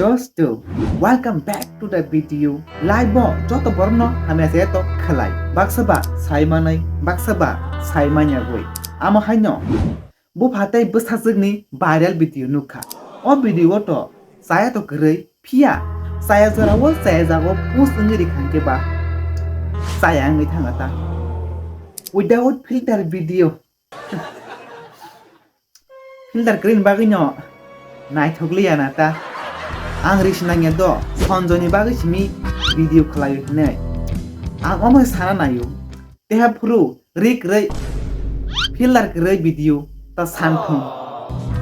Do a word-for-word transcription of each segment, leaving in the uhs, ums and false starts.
Dosto, welcome back to the video. Live o joto borokno hamya se to khlai. Baksa ba sai manai, baksa ba sai manya goi. Amo haino bupha tei bwsajwkni viral video nukha. O video o to chaya to kwrwi, phiya chaya jorao chaya jago post wngwi rikha hwnkhe ba chaya wngwi thangkha ta. Without filter video. Filter kwrwini bagwino naithokliya na ta. Ang ri sinangya do, Sanjoyni bagwi simi video khlaio hinwi. Ang omo sana naio. Teha phuru ri kwrwi filter kwrwi video ta san thung.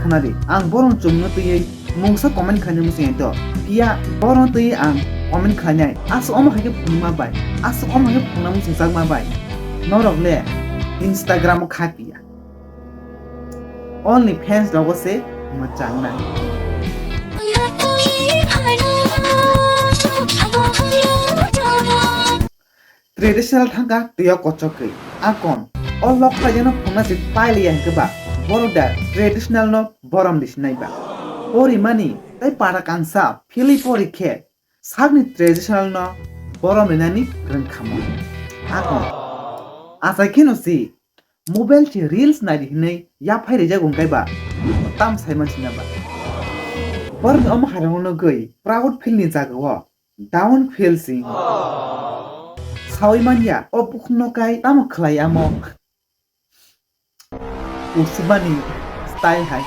Khna di, ang bohrokno chumno twiwi mungsa comment khlainai muchungya do. Phiya bohrokno twiwi ang comment khlainai. Aswk omo hai khe phunukma bai, aswk omo hai khe phunukna muchungjakma bai. Norok le Instagram o kha piya. Only fans rogo se mwchang nai. Traditional thangkha twiyo kochokgwi. Akon o lok khlaijano phunukna se pailiya hwnkhe ba borok da traditional no borom di sinai ba. Porimani tei para kansa philwi pori khe sakni traditional no borom rinani rwngkhamo. Akon achai kheno si mobile se reels naidi hinwi yaphai rijak wngkhe ba tam sai mansinai ba. Borokni omo hairokno nugwi proud feel ni jagao down feel si saui manya o bukhukno kai tamo khlai amo. Usubani style hai.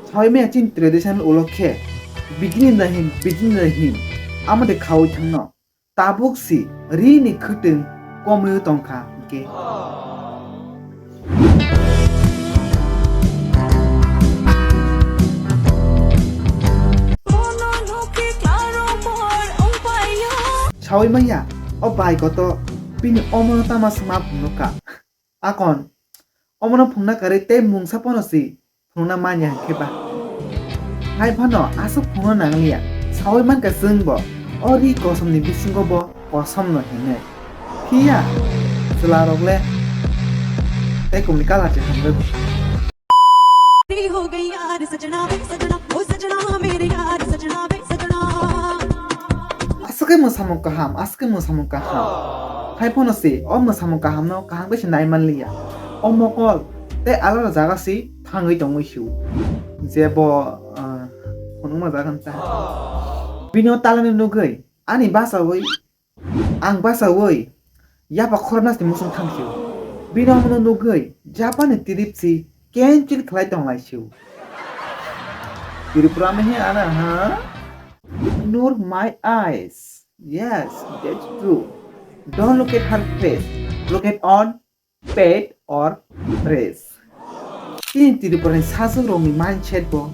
Saui manya chini traditional ulo khe bikini na hin, bikini na hin, amo de khaui thangno. Tabuk si ri ni khwtwng komwi tongkha hwnkhe. Saui manya, o bai koto bini omono tama swngma phunukha. Akon, omono phungna karwi tei mungsa pono si phungna manya hwnkhe ba. Hai phano aswk phungna nangliya, saui mankha chwngbo o ri kosomni bisingo bo kosomno hinwi. Phiya chwlarok le tei kumni colour se hamjak. तेरी हो गई यार सजना, सजना, ओ सजना, मेरे यार सजना, बे सजना। Aswk khe mwsamung kaham, aswk khe mwsamung kaham. Hai phano se o mwsamung kahamno kaham khe se nai manliya. O mokol tei alada jaga se thangwi tongwi su. Je bo, ah, phunukma jaga ta. Bini o talani nugwi ani bachaui Ang bachaui yapa khoroknasni muchung thangsiu. Bini omono nugwi Japanni trip si cancel khlai tonglaisiu. Tripura me he ana ha? Ignore my eyes. Yes, that's true. Don't look at her face. Look at on pet or phrase. Chini Tripurani sajwk rokni mindset bo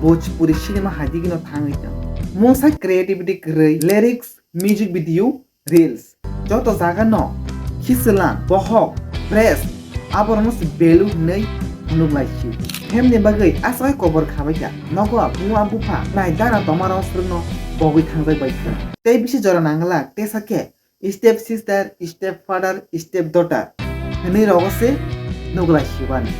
Bhojpuri cinema hai digino thangwi tong. Mungsa creativity kwrwi lyrics, music video, reels. Joto jaga no khichwlang, bohok, phrase, aborokno se value hinwi phunuk lai si. Hemni bagwi aswk kobor khabai kha. Nogo buma bupha nai dara tomaro swrwngno bogwi thangjak bai kha. Tei bisi jora nanglak tesa khe step sister, step father, step daughter hinwi rogo se nuglai sibani.